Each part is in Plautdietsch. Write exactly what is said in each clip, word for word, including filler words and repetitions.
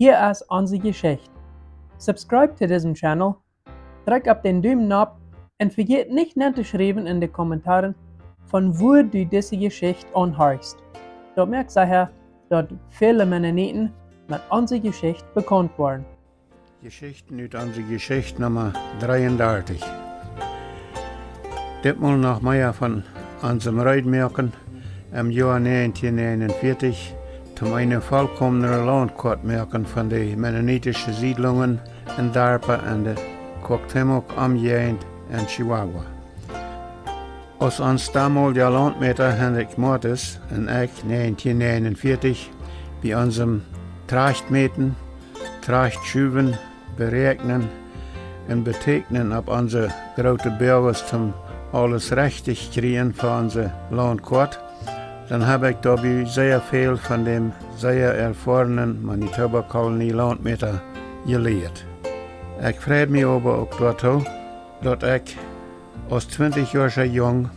Hia es onse Jeschicht. Subscribe to disen Channel, drekj opp dän Dumen nopp un vejät nich nen to schriewen en de Kommentaren, von wua du dise Jeschicht aunhorchst. Daut moakt secha, daut väle Mennoniten met onse Jeschicht bekaunt woaren. Jeschichten ut onse Jeschicht Numma dreeundartich. Ditmol noch mea von onsem Reedmoaken em Joa näajentieen näajenunvieetich, toom eene vollkomnere Launtkoat moaken von de mennonitische Siedlungen un Darpa en de Cuauhtémoc Omjäajent en Chihuahua. Aus ons damolja Launtmäta Hinrich Moates un ekj näajentieen näajenunvieetich bie onsem Trajchtmäten, Trajchtschuwen, Beräakjnen un Betäkjnen opp onse groote Boages toom aules rechtich kjrieen fa onse Launtkoat, dan hab ekj doabie sea väl von däm sea erfoarnen Manitoba Kolonie Launtmäta jelieet. Ekj freid mie oba uk doatoo, daut ekj aus twintichjoascha Jung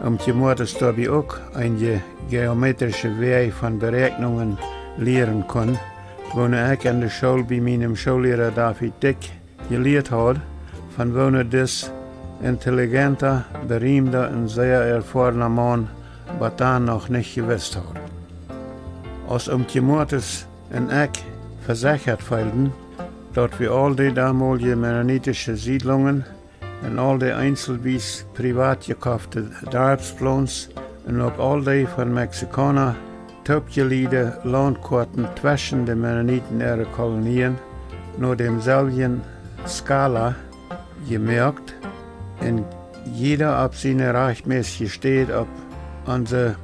Oomkje Moates doabie uk eenje jeometrische Wäaj von Beräakjnungen lieren kunn, woone ekj en de School bie mienem Schoolliera David Dyck jelieet haud, von woone dis intelligenta, beriemda un sea erfoarna Maun bat dan noch nich jewist haud. Aus Oomkje Moates un ekj vesechat feelden, daut wie aul de damolje mennonitische Siedlungen un aul de eenselwies privat jekofte Darpsplons un uk aul de von Mexikauna toopjeliede Launtkoaten tweschen de Mennoniten äare Kolonien no dämselwjen Skala jemoakt un jieda opp siene rajchtmäsje Städ opp onse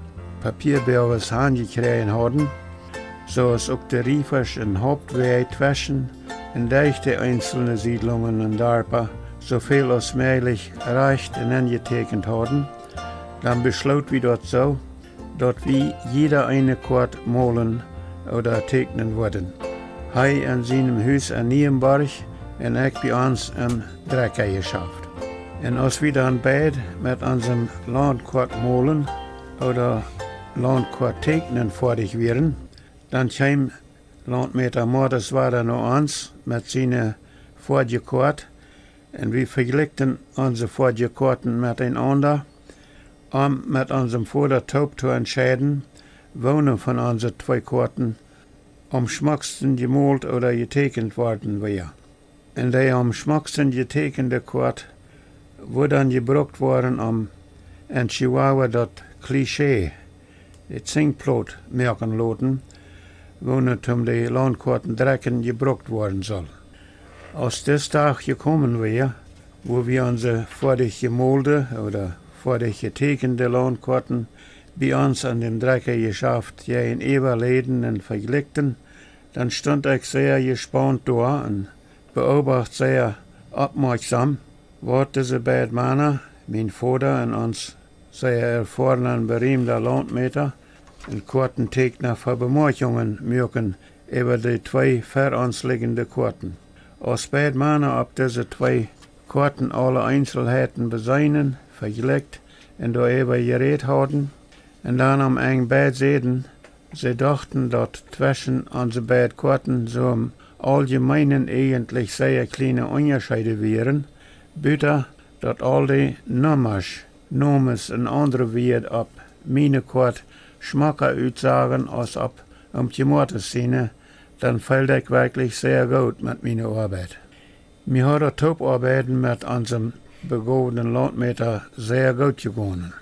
Papiaboages hanjekjräajen hauden, soo aus uk de Riefasch un Hauptwäaj tweschen un derch de eenselne Siedlungen un Darpa soo väl aus mäajlich rajcht un enjetäkjent hauden, dan beschloot wie daut soo, daut wie jieda eene Koat molen ooda täkjnen wudden. Hee en sienem Hus en Nieenborch un ekj bie ons em Drekjajeschaft. Un aus wie dan beid met onsem Launtkoat molen ooda Launtkoat täkjnen foadich wieren, dan kjeem Launtmäta Moates wada no ons met siene foadje Koat, un wie vejlikjten onse foadje Koaten met eenaunda, om met onsem Voda toop to entscheiden, woone von onse twee Koaten aum schmocksten jemolt ooda jetäkjent worden wia. Un dee aum schmocksten jetäkjende Koat wudd dan jebrukt woaren, om en Chihuahua daut Klischee, de Zinkplot, moaken loten, woone toom de Launtkoaten drekjen jebrukt woaren sull. Aus dis Dach jekomen wia, wua wie onse foadich jemolde ooda foadich jetäkjende Launtkoaten bie ons en däm Drekjajeschaft jäajenäwa läden un vejlikjten, dan stunt ekj sea jespaunt doa un beoobacht sea oppmoakjsom, waut dise beid Mana, mien Voda un ons sea erfoarna un beriemda Launtmäta un Koatentäkjna, fa Bemoakjungen muaken äwa de twee ver ons liggende Koaten. Aus beid Mana opp dise twee Koaten aule Eenselheiten beseenen, vejlikjt un doaräwa jerät hauden, un dan aum Enj beid säden, see dochten, daut tweschen onse beid Koaten soo em Auljemeenen ejentlich sea kjliene Unjascheede wieren, buta daut aul de Nummasch, Nomes un aundre Wieed opp miene Koat schmocka utsagen aus opp Oomkje Moates siene, dan feeld ekj werkjlich sea goot met miene Oabeit. Mie haud daut Toopoabeiden met onsem begowden Launtmäta sea goot jegonen.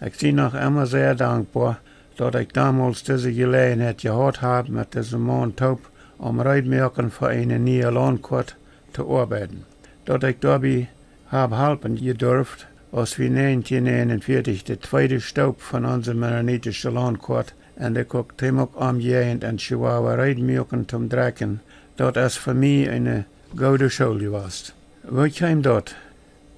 Ekj sie noch emma sea dankboa, daut ekj domols dise Jeläajenheit jehaut hab, met disen Maun toop aum Reedmoaken fa eene niee Launtkoat to oabeiden. Daut ekj doabie hab halpen jedurft, aus wie näajentieen näajenunvieetich de tweede Stoop von onse mennonitische Launtkoat en de Cuauhtémoc Omjäajent en Chihuahua reed muaken toom drekjen, daut es fa mie eene goode School jewast. Woo kjeem daut,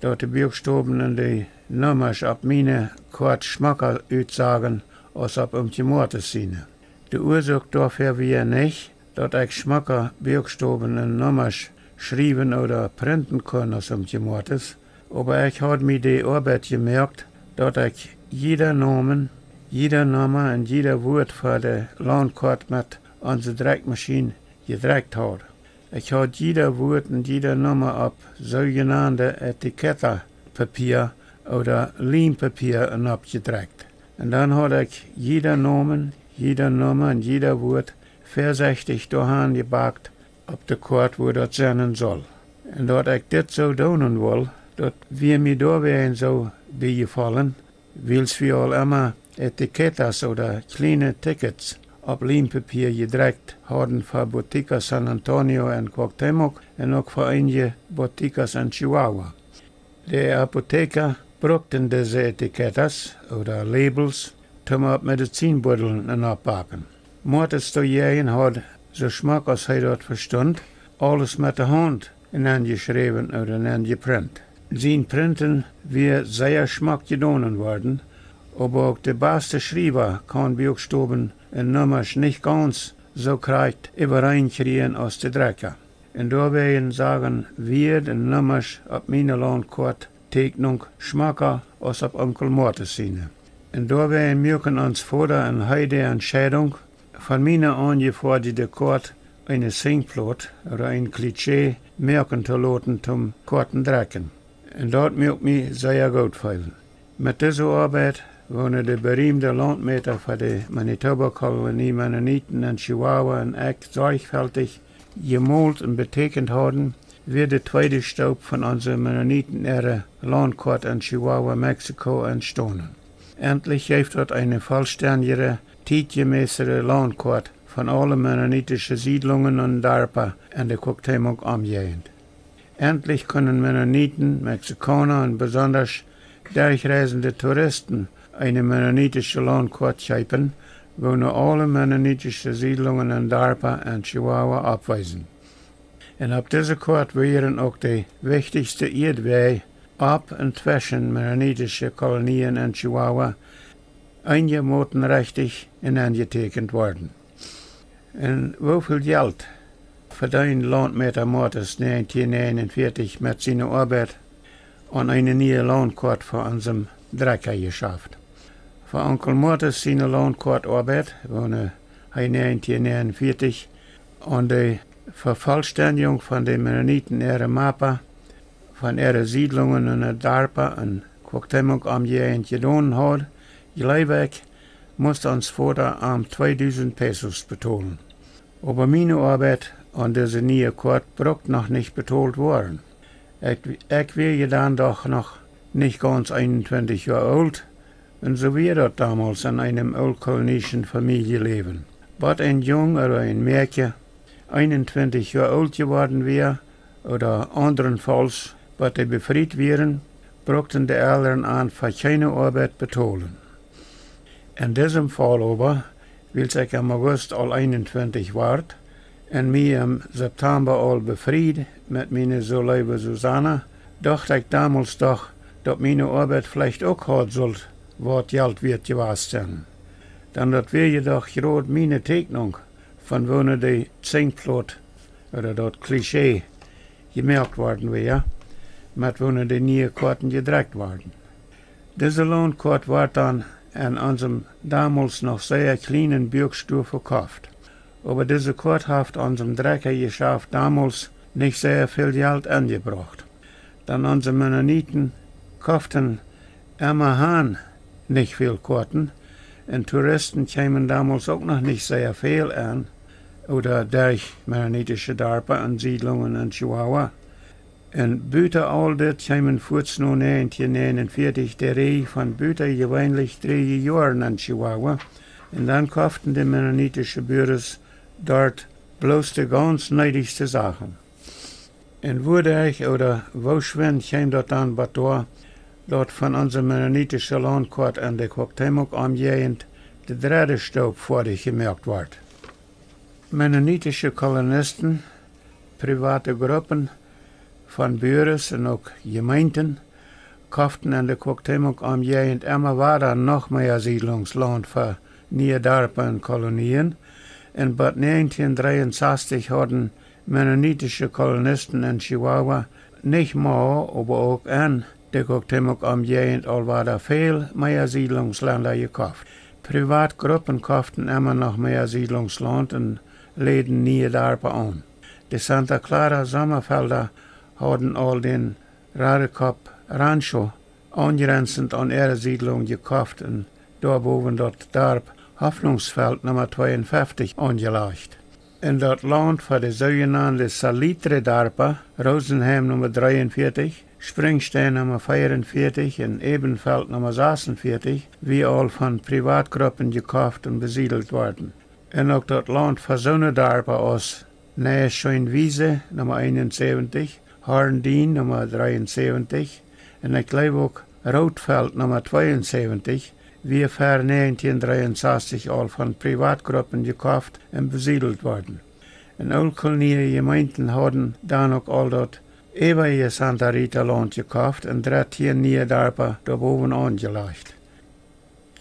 daut de Buakstowen un de Nummasch opp miene Koat schmocka utsagen aus opp Oomkje Moates siene? De Uasoak doafäa wia nich, daut ekj schmocka Buakstowen un Nummasch schriewen ooda printen kunn aus Oomkje Moates, oba ekj haud mie de Oabeit jemoakt, daut ekj jieda Nomen, jieda Numma un jieda Wuat fa de Launtkoat met onse Drekjmaschien jedrekjt haud. Ekj haud jieda Wuat un jieda Numma opp soojenande Etiketta-Papia ooda Lieempapia oppjedrekjt. Un dan haud ekj jieda Nomen, jieda Numma un jieda Wuat väasechtich doahan jebakt opp de Koat, wua daut sennen sull. Un daut ekj dit soo doonen wull, daut wia mie doawäajen soo biejefollen, wiels wie aul emma Etikettas ooda kjliene Tickets opp Lieempapia jedrekjt hauden fa Botica San Antonio en Cuauhtémoc un uk fa eenje Boticas en Chihuahua. De Apotheka brukten dise Etikettas ooda Labels, toom opp Medizinbuddeln enoppbaken. Moates doajäajen haud, soo schmock aus hee daut vestunt, aules met de Haunt nenjeschräwen ooda nenjeprint. Sien Printen wia sea schmock jedonen worden, oba uk de baste Schriewa kaun Buakstowen un Nummasch nich gaunz soo krakjt äwareen kjrieen aus de Drekja. Un doawäajen sagen Wieed un Nummasch opp miene Launtkoatteakjnunk schmocka aus opp Onkel Moates siene. Un doawäajen muaken ons Voda un hee de Entscheidunk, von miene aunjefoadjede Koat eene Sinkplot ooda een Klischee moaken to loten toom Koatendrekjen. Un daut muak mie sea goot feelen. Met dise Oabeit, woone de beriemde Launtmäta fa de Manitoba-Kolonie Mennoniten en Chihuahua un ekj sorjfeltich jemolt un betäkjent hauden, wia de tweede Stoop von onse Mennoniten äare Launtkoat en Chihuahua, Mexiko entstonen. Entlich jeef daut eene vollstendjere, tietjemäße Launtkoat von aule mennonitische Siedlungen un Darpa en de Cuauhtémoc Omjäajent. Entlich kunnen Mennoniten, Mexikauna un besondasch derchreisende Touristen eene mennonitische Launtkoat kjeepen, woone aule mennonitische Siedlungen un Darpa en Chihuahua oppwiesen. Un opp dise Koat wieren uk de wichtichste Ieedwäaj opp un tweschen mennonitische Kolonien en Chihuahua eenjemoten rechtich enenjetäkjent worden. Un woo väl Jelt vedeend Launtmäta Moates näajentieen näajenunvieetich met siene Oabeit aun eene niee Launtkoat fa onsem Drekjajeschaft? Fa Onkel Moates siene Launtkoatoabeit, woone hee näajentieen näajenunvieetich aun de Vevollstendjunk von de Mennoniten äare Mapa von äare Siedlungen un Darpa en Cuauhtémoc Omjäajent jedonen haud, jleew ekj, must ons Voda am tweedusent Pesos betolen. Oba miene Oabeit aun dise niee Koat brukt noch nich betolt woaren. Ekj, ekj wia je dan doch noch nich gaunz eenuntwintich Joa oolt, un soo wia daut domols en eenem ooltkolonieschen Famieljeläwen. Bot een Jung ooda een Mäakje eenuntwintich Joa oolt jeworden wia, ooda aundrenfauls bot dee befriet wieren, brukten de Elren an fa kjeene Oabeit betolen. En disem Faul oba, wiels ekj em August aul eenuntwintich wort un mie em Septamba aul befried met miene soo leewe Susanna, docht ekj domols doch, daut miene Oabeit veleicht uk haud sullt waut Jelt wieet jewast sennen. Dan daut wia je doch jrod miene Täakjnunk, von woone de Zinkplot, ooda daut Klischee, jemoakt worden wia, met woone de niee Koaten jedrekjt worden. Dise Launtkoat wort dan en onsem domols noch sea kjlienen Buakstoa vekoft. Oba dise Koat haft onsem Drekjajeschaft domols nich sea väl Jelt enjebrocht. Dan onse Mennoniten koften emma han nich väl Koaten, un Touristen kjeemen domols uk noch nich sea väl aun, ooda derch mennonitische Darpa un Siedlungen en Chihuahua. Un buta aul dit kjeemen fuats no näajentieen näajenunvieetich de Rieej von butajeweenlich dreeje Joaren en Chihuahua, un dan koften de mennonitische Buares doa bloos de gaunz needichste Sachen. Un wuaderch ooda woo schwind kjeem daut dan bot doa, daut von onse mennonitische Launtkoat en de Cuauhtémoc Omjäajent de dredde Stoop foadich jemoakt wort? Mennonitische Kolonisten, private Gruppen von Buares un uk Jemeenten koften en de Cuauhtémoc Omjäajent emma wada noch mea Siedlungslaunt fa niee Darpa un Kolonien, un bot näajentieen dreeunsastich hauden mennonitische Kolonisten en Chihuahua nich mau, oba uk en de Cuauhtémoc Omjäajent aul wada väl mea Siedlungslenda jekoft. Privatgruppen koften emma noch mea Siedlungslaunt un läden niee Darpa aun. De Santa Clara Sommafelda hauden aul dän Radekop Rancho aunjrenzent aun äare Siedlunk jekoft un doa bowen daut Darp Hoffnungsfeld Numma tweeunfeftich aunjelajcht. Un daut Launt fa de soojenande Salitre Darpa, Rosenheim Numma dreeunfeftich, Springstein Numma veeunfeftich un Ebenfeld Numma sasunnfeftich, wia aul von Privatgruppen jekoft un besiedelt worden. Un uk daut Launt fa soone Darpa aus Neescheenwiese Numma eenunsäwentich, Horndien Numma dreeunsäwentich un ekj jleew uk Rootfeld Numma tweeunsäwentich, wia ver negentieen dreeunsastiech aul von Privatgruppen jekoft un besiedelt worden. Un Ooltkolonia Jemeenten hauden dan uk aul daut äwaje Santa Rita Launt jekoft un dartieen niee Darpa doa bowen aunjelajcht.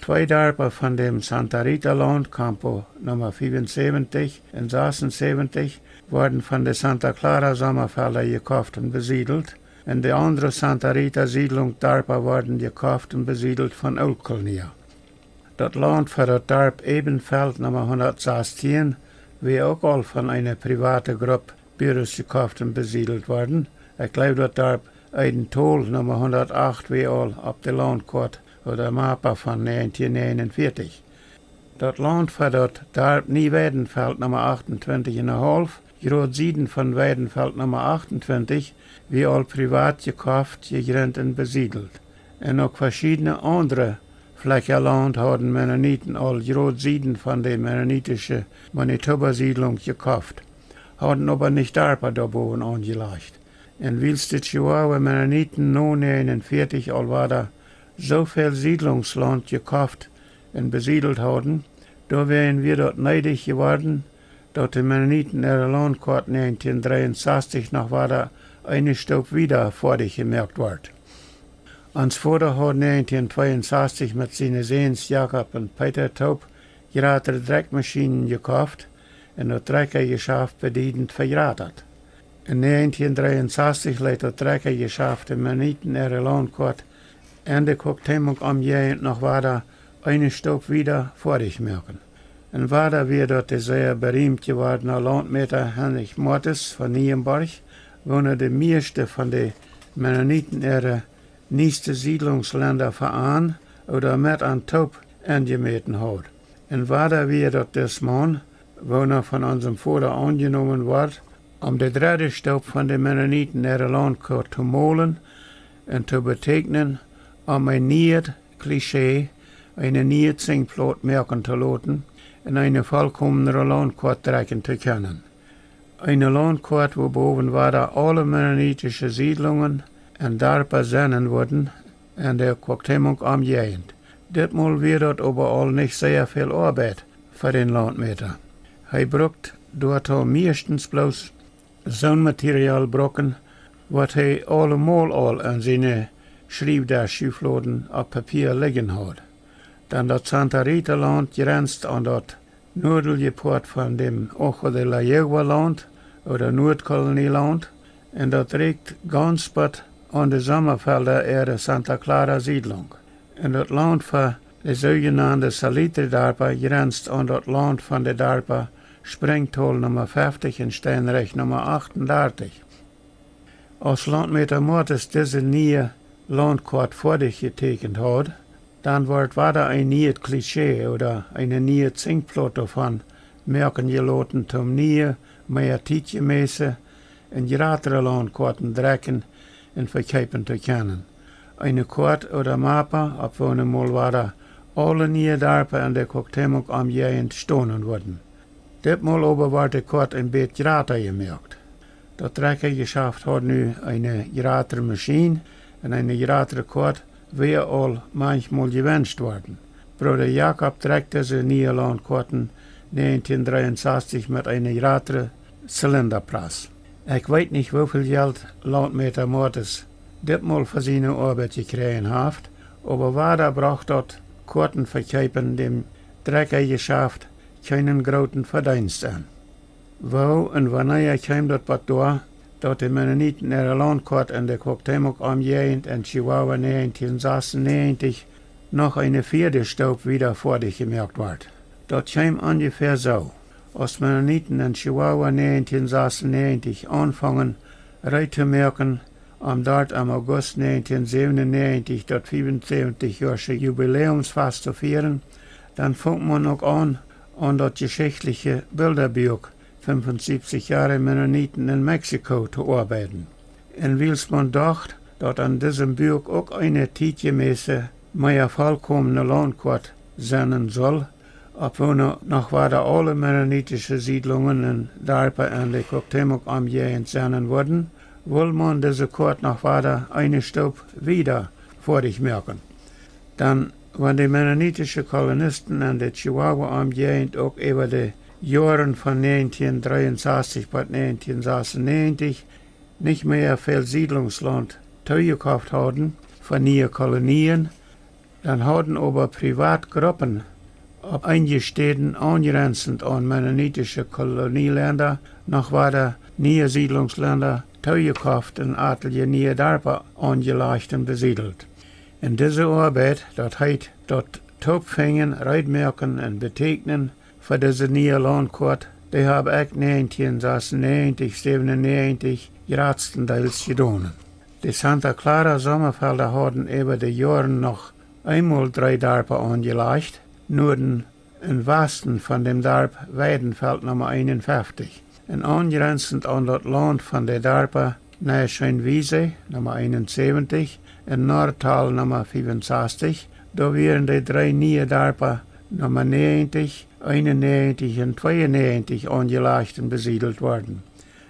Twee Darpa von däm Santa Rita Launt, Campo Numma fiewunsäwentich un sasunnsäwentich, worden von de Santa Clara Sommafelda jekoft un besiedelt, un de aundre Santa Rita Siedlunk Darpa worden jekoft un besiedelt von Ooltkolonia. Daut Launt fa daut Darp Ebenfeld Numma hundatsastieen wia uk aul von eene private Grupp Buasch jekoft un besiedelt worden. Ekj jleew daut Darp Eidentol Numma hundatach wia aul opp de Launtkoat ooda Mapa von negentieen näajenunfeftich. Daut Launt fa daut Darp Nie Weidenfeld Numma achtuntwintich un een haulf, jrod sieden von Weidenfeld Numma achtuntwintich, wia aul privat jekoft, jejrint un besiedelt. Un uk veschiedne aundre Flekja Launt hauden Mennoniten aul jrod sieden von de mennonitische Manitoba Siedlunk jekoft, hauden oba nich Darpa doa bowen aunjelajcht. Un wiels de Chihuahua Mennoniten no negentieen näajenunfeftich aul wada soo väl Siedlungslaunt jekoft un besiedelt hauden, doawäajen wia daut needich jeworden, daut de Mennoniten äare Launtkoat negentieen dreeunsastiech noch wada eene Stoop wieda foadich jemoakt wort. Ons Voda haud negentieen tweeunsastiech met siene Säns Jakob un Peeta toop jratre Drekjmaschienen jekoft un daut Drekjajeschaft bediedent vejratat. En negentieen dreeunsastiech leet daut Drekjajeschaft de Mennoniten äare Launtkoat en de Cuauhtémoc Omjäajent noch wada eene Stoop wieda foadich moaken. Un wada wia daut de sea beriemt jewordne Launtmäta Heinrich Moates von Nienborg, woona de mieeschte von de Mennoniten äare nieste Siedlungslenda veran ooda met an toop enjemäten haud. Un wada wia daut dis Maun, woona von onsem Voda aunjenomen wort, om de dredde Stoop von de Mennoniten äare Launtkoat to molen un to betäkjnen, om een nieet Klischee, eene nieet Zinjplot moaken to loten un eene volkomnere Launtkoat drekjen to kjennen. Eene Launtkoat, wua bowen wada aule mennonitische Siedlungen un Darpa sennen wudden en de Cuauhtémoc Omjäajent. Ditmol wia daut oba aul nich sea väl Oabeit fa dän Launtmäta. Hee brukt doatoo mieeschtens bloos soon Material bruken, waut hee aulemol aul en siene Schriewdeschschufloden opp Papia lijen haud. Dan daut Santa Rita Launt jrenst aun daut nuadelje Poat von däm Ojo de la Yegua Launt ooda Nuadkolonie Launt, un daut rieekjt gaunz bat aun de Sommafelda äare Santa Clara Siedlunk. Un daut Launt fa de soojenande Salitre Darpa jrenst aun daut Launt von de Darpa Springtol Numma feftich un Steinreich Numma achtundartich. Aus Launtmäta Moates dise niee Launtkoat foadich jetäkjent haud, dan wort wada een nieet Klischee ooda eene niee Zinjplot doavon moaken jeloten, toom niee, mea tietjemäße un jratre Launtkoaten drekjen un vekjeepen to kjennen. Eene Koat ooda Mapa, opp woone mol wada aule niee Darpa en de Cuauhtémoc Omjäajent stonen wudden. Ditmol oba wort de Koat een bät jrata jemoakt. Daut Drekjajeschaft haud nu eene jratre Maschien un eene jratre Koat wia aul manchmol jewenscht worden. Brooda Jakob drekjt dise niee Launtkoaten negentieen dreeunsastiech met eene jratre Zylindapress. Ekj weet nich, woo väl Jelt Launtmäta Moates ditmol fa siene Oabeit jekjräajen haft, oba wada brocht daut Koatenvekjeepen däm Drekjajeschaft kjeenen grooten Vedeenst aun. Woo un wanea kjeem daut bat doa, daut de Mennoniten äare Launtkoat en de Cuauhtémoc Omjäajent en Chihuahua negentieen sasunnäajentich noch eene vieede Stoop wieda foadich jemoakt wort? Daut kjeem onjefäa soo. Aus Mennoniten en Chihuahua näajentieen sasunäajentich aunfungen reed to moaken, om doa em August näajentieen säwenunäajentich daut fiewunsäwentich-joasche Jubiläumsfast to fieren, dan funk maun uk aun, aun daut jeschichtliche Bildabuak Fünfundsiebzig Jahre Mennoniten in Mexiko to oabeiden. Un wiels maun docht, daut en disem Buak uk eene tietjemäße, mea vollkomne Launtkoat sennen sull, opp woone noch wada aule mennonitische Siedlungen un Darpa en de Cuauhtémoc Omjäajent sennen wudden, wull maun dise Koat noch wada eene Stoop wieda foadich moaken. Dan, wan de mennonitische Kolonisten en de Chihuahua Omjäajent uk äwa de Joaren von näajentieen dreeunsastich bat näajentieen sasunäajentich nich mea väl Siedlungslaunt toojekoft hauden fa niee Kolonien, dan hauden oba Privatgruppen opp eenje Städen aunjrenzent aun mennonitische Kolonielenda noch wada niee Siedlungslenda toojekoft un atelje niee Darpa aunjelajcht un besiedelt. Un dise Oabeit, daut heet daut Toopfinjen, reedmoaken un betäkjnen fa dise niee Launtkoat, dee hab ekj näajentieen sasunäajentich, säwenunäajentich jratstendeels jedonen. De Santa Clara Sommafelda hauden äwa de Joaren noch eemol dree Darpa aunjelajcht, Nuaden un Wasten von däm Darp Weidenfeld Numma eenunfeftich. Un aunjrenzent aun daut Launt von de Darpa Neescheenwiese Numma eenunsäwentich un Nordtal Numma fiewunsastichentwintich, doa wieren de dree niee Darpa Numma näajentich, eenunäajentich un tweeunäajentich aunjelajcht un besiedelt worden.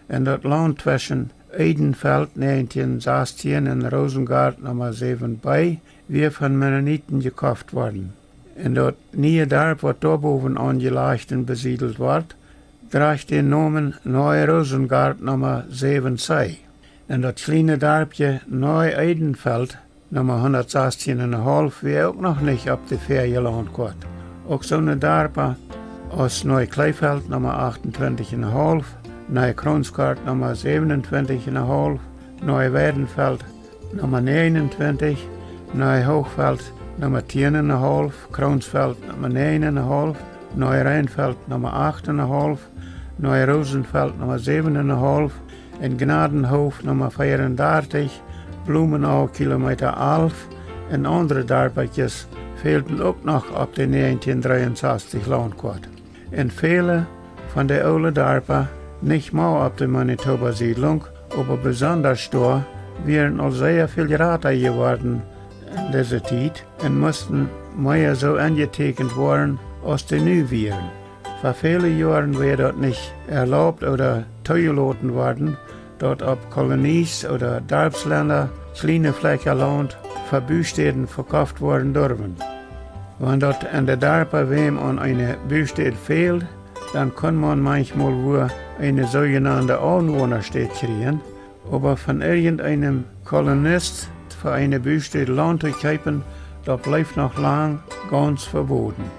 Un daut Launt tweschen Eidenfeld näajentieen sastieen un Rosengart Numma säwen B wia von Mennoniten jekoft worden. Un daut niee Darp, waut doa bowen aunjelajcht un besiedelt wort, drajcht dän Nomen Neu Rosengart Numma säwen C. Un daut kjliene Darpje Neu Eidenfeld Numma hundatsastieen un en haulf wia uk noch nich opp de fäaje Launtkoat. Uk soone Darpa aus Neu Kleefeld Numma achtuntwintich un en haulf, Neu Kronsgart Numma säwenuntwintich un en haulf, Neu Weidenfeld Numma näajenuntwintich, Neu Hochfeld Numma tieen un en haulf, Kronsfeld Numma näajen un en haulf, Neu Reinfeld Numma acht un en haulf, Neu Rosenfeld Numma säwen un en haulf, un Gnadenhof Numma veeaundartich, Blumenau Kilometa alf un aundre Darpakjes fälden uk noch opp de näajentieen dreeunsastich Launtkoat. Un väle von de oole Darpa, nich mau opp de Manitoba Siedlunk, oba besondasch doa, wieren aul sea väl jrata jeworden en dise Tiet un musten mea soo enjetäkjent woaren aus dee nu wieren. Fa väle Joaren wia daut nich erlaubt ooda toojeloten worden, daut opp Kolonies ooda Darpslenda kjliene Flakja Launt fa Bustäden vekoft woaren durwen. Wan daut en de Darpa wäm aun eene Bustäd fäld, dan kunn maun manchmol wua eene soojenande Aunwonastäd kjrieen, oba von irjenteenem Kolonist fa eene Bustäd Launt to kjeepen, daut bleef noch lang gaunz veboden.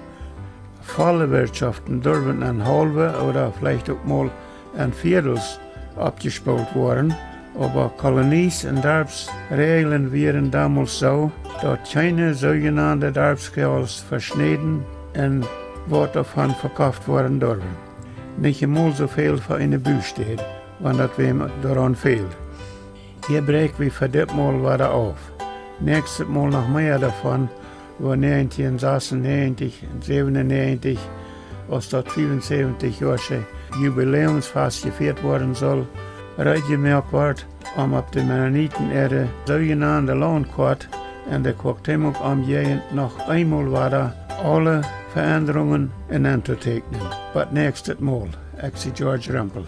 Volle Wirtschoften durwen en haulwe ooda veleicht uk mol en Viedels oppjespoolt woaren, oba Kolonies un Darpsräajlen wieren donmols soo, daut kjeene soojenande Darpskäls veschnäden un waut doavon vekoft woaren durwen. Nich emol soo väl fa eene Bustäd, wan daut wäm doaraun fäld. Hia bräakj wie fa dit Mol wada auf. Näakjstet Mol noch mea doavon, woo näajentieen sasunäajentich un säwenunnäajentich, aus daut fiewunsäwentich-joasche Jubiläumsfast jefieet woaren sull, reed jemoakt wort, om opp de Mennoniten äare soojenande Launtkoat en de Cuauhtémoc Omjäajent noch eemol wada aule Veendrungen nenn to täkjnen. Bat näakjstet Mol, ekj sie George Rempel.